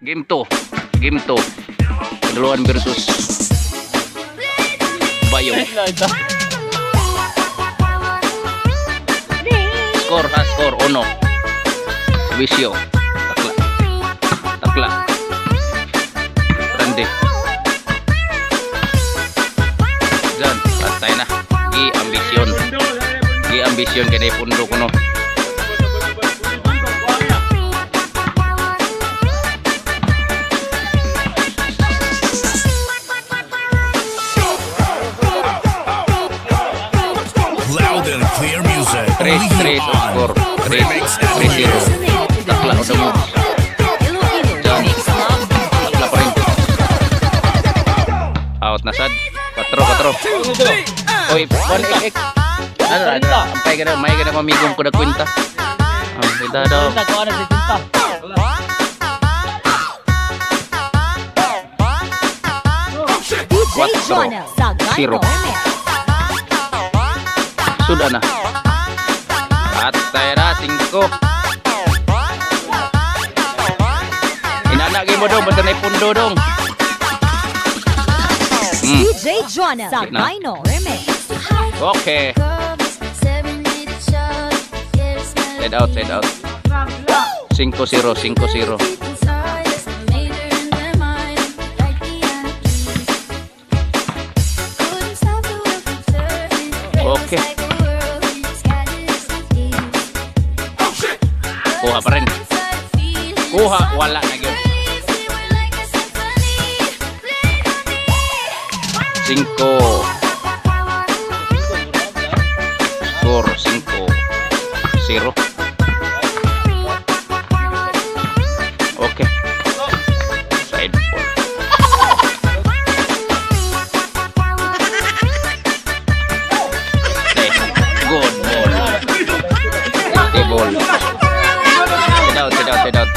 Game 2. Game 2. Kandaluan versus Bayong. Score ha, score. Uno. Wisyo. Takla. Takla. Randy. Diyan. Patay na. Gi-ambisyon. Gi-ambisyon kay na ipundo ko no. Loud and clear music. Tres, Only here tres, on score. Tres, Remix tres, zero. Avenue. Takla on the moves. Iloilo Diyan. Mix Love DJ. Takla pa rin. Out na sad. Patro, patro. Oy, one ek ek. Ano, ano, ampay ka na, may ka na mamigong ko na kwenta. Ah, kita daw. DJ Quatro. Jonel Sagaino Zero. Remix. Suda na. At tayo na, singko. Inana mo dong, basta na ipundo dong. DJ Jonel Sagaino Remix. Okay. Side out, side out. 5-0, 5-0. Okay. Kuha pa rin. Kuha, wala na yun. 5. Score, 5. 0. Okay. Side ball. Okay. Good ball. Okay, ball. Sit out, sit out, sit out.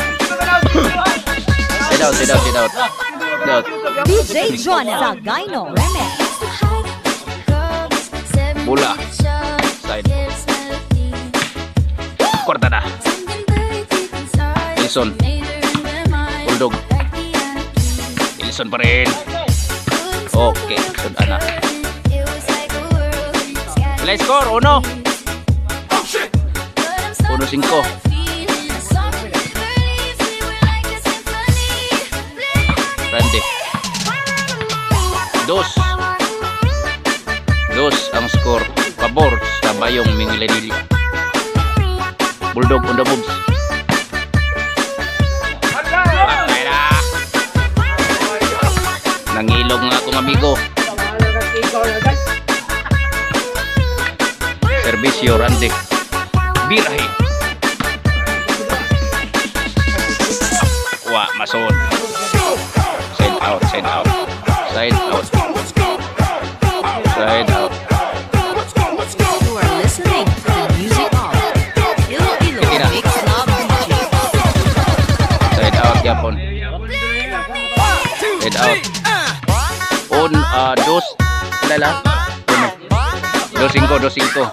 Sit out, sit out, sit out. Sit out. DJ Jonel Sagaino Remix. Bola. Side. Kwarta na. Wilson. Bulldog. Wilson pa rin. Okay. Sudan na. Let's score. Uno. Uno, singko. Randy. Dos. Dos ang score. Pabor sa Bayong Mingilanilla. Bulldog on the moves. Patay na. Nangilog nga akong amigo. Servisyo Randy. Birahe. Wa mason. Side out, side out. Side out. Side out. You are listening to the music of Iloilo Sige na. Mix Love DJ. Side out yapon. Side out. On dos lala. Uno. Dos cinco, dos cinco.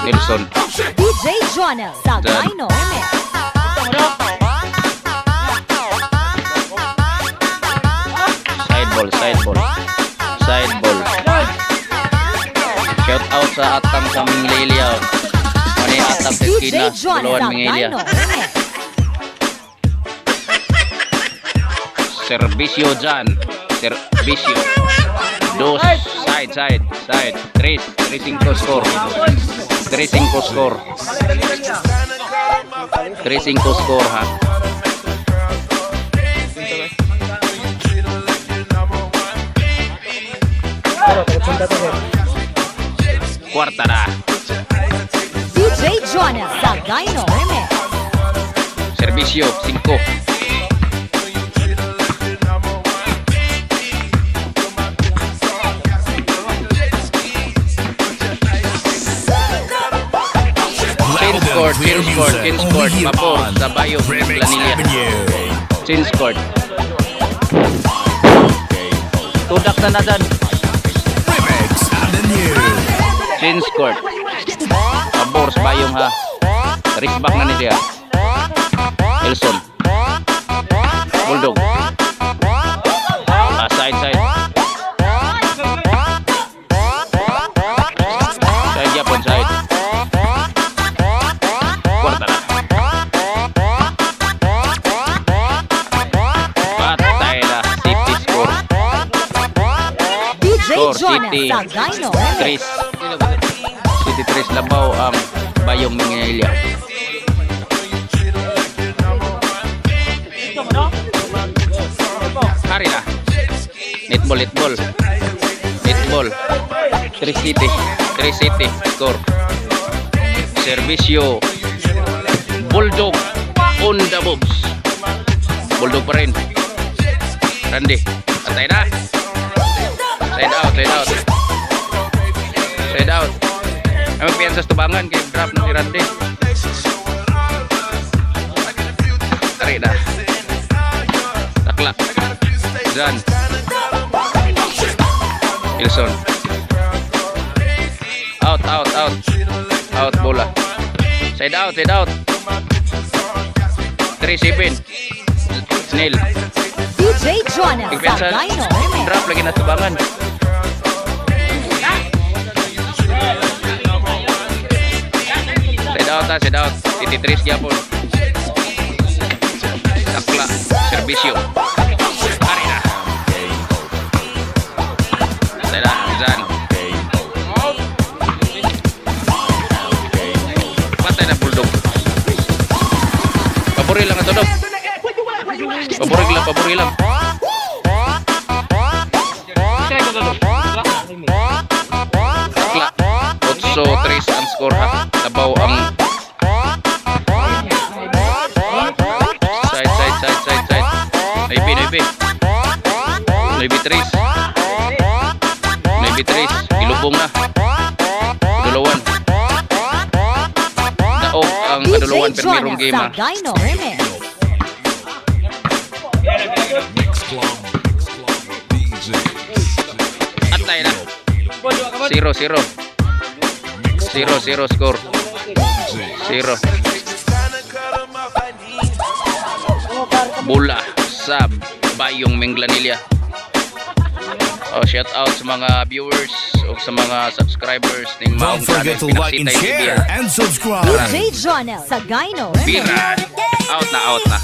Nelson. DJ Jonel Sagaino Remix. Side ball, side ball. Side ball. Shout out sa atang sa Minglilia. Mani atang sa DJ eskina, Jonel Buluan Minglilia. Sagaino Remix. Servisyo dyan. Servisyo. Dos. Side, side, side. Tres. Tres, cinco score. Tres, cinco score. Tres, cinco score ha. Kwarta na. DJ Jonel Sagaino Remix. Servisyo, cinco. Loud Change and court, clear change court, music. change Only court. here Pabor on sa Bayong Remix Lanilla. Avenue. Change court. Tudak na na dyan. Remix Avenue. Change court. Pabor sa Bayong ha. Wrist back na ni siya. Nelson. Bulldog. Ah, side, side. Side yapon, side. Kwarta na. Patay na. City score. DJ Score, Jonel City. Sagaino Remix. Tres. City 3, labaw ang Bayong Minglanilla. Hari na. Netball, netball. Netball. 3 City. 3 City. Score. Servisyo. Bulldog. On the moves. Bulldog pa rin. Randy. Atay na. Side out, side out. Side out. Ay, magpiyansa sa tubangan kay drop na si Randy. Tari na. Takla. Zan. Wilson. Out, out, out. Out bola. Side out, side out. 3-7. Snail. DJ Jonel Igpiyansa. Sagaino Remix. Drop lagi na tubangan. Side out ha, side out. City 3 gyapon. Takla. Serbisyo. Ari na. Side na, Zan. Patay na, Bulldog. Pabori lang ito, dog. Pabori lang, pabori lang. Takla. 8-3 ang score ha. Labaw ang side, side, side, side, side. Nuebe, nuebe. 9-3. 9-3. Ilubong na. Kadulawan. Daog ang DJ Kadulawan permirong Jonel game ha. Sagaino Remix. Mix Club DJ. Atay na. 0 0. 0 0 score. 0. Bola sa Bayong Minglanilla. Oh, shout out sa mga viewers o sa mga subscribers ning Don't maong forget to channel like and Pinaksitay TV. share and subscribe. DJ Jonel Sagaino Remix. Bira. Out na, out na.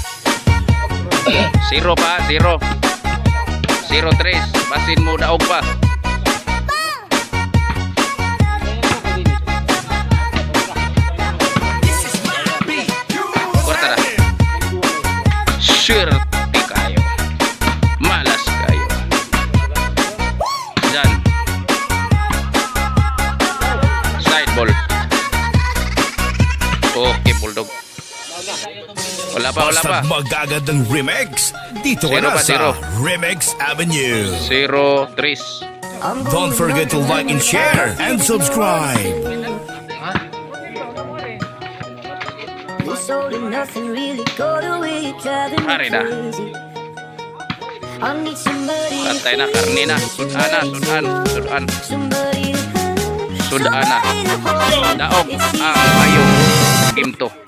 Zero pa, zero. 0-3. Basin mo daog pa. Kwarta na. Swerte kayo. Malas kayo. Diyan. Side ball. Okay, Bulldog. Wala pa, wala pa. Basta magagad ng remix, dito ka Zero na pa, sa zero. Remix Avenue. 0-3. Don't forget to like and share and subscribe. This all and nothing really got away, driving me Hari na. crazy. I need somebody to Patay na, karne na. Sudan na, sudan, sudan. Somebody to hug, Sudan na. somebody to hold. Daog It's ang Bayong. Game 2.